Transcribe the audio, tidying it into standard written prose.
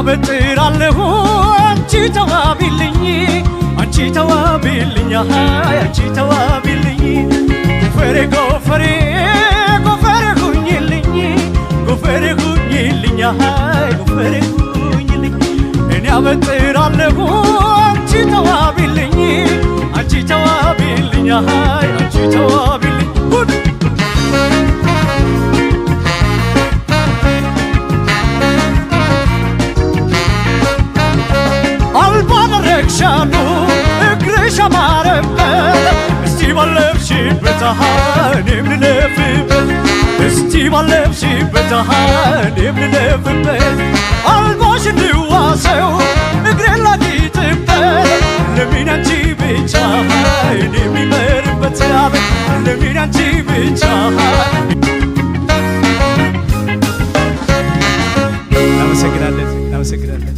አበጥራለሁ፣ አንቺ ተዋቢልኝ፣ አንቺ ተዋቢልኝ፣ አንቺ ተዋቢልኝ። ጎፈሬ ጎፈሬ ጎፈሬ ሁኝልኝ፣ ጎፈሬ ሁኝልኝ፣ ጎፈሬ ሁኝልኝ። እኔ አበጥራለሁ፣ አንቺ ተዋቢልኝ፣ አንቺ ተዋቢልኝ፣ አንቺ ተዋቢልኝ። ጉድ! አልባ ደረግሻሉ፣ እግርሽ አማረበት። እስቲ ባለብሽበት እኔም ልለፍበት፣ እስቲ ባለብሽበት እኔም ልለፍበት። አልባሽ እንዋሰው፣ እግሬን ላጊጥበት። ለምን አንቺ ብቻ እኔ የሚመርበት? ለምን አንቺ ብቻ? እናመሰግናለን፣ እናመሰግናለን።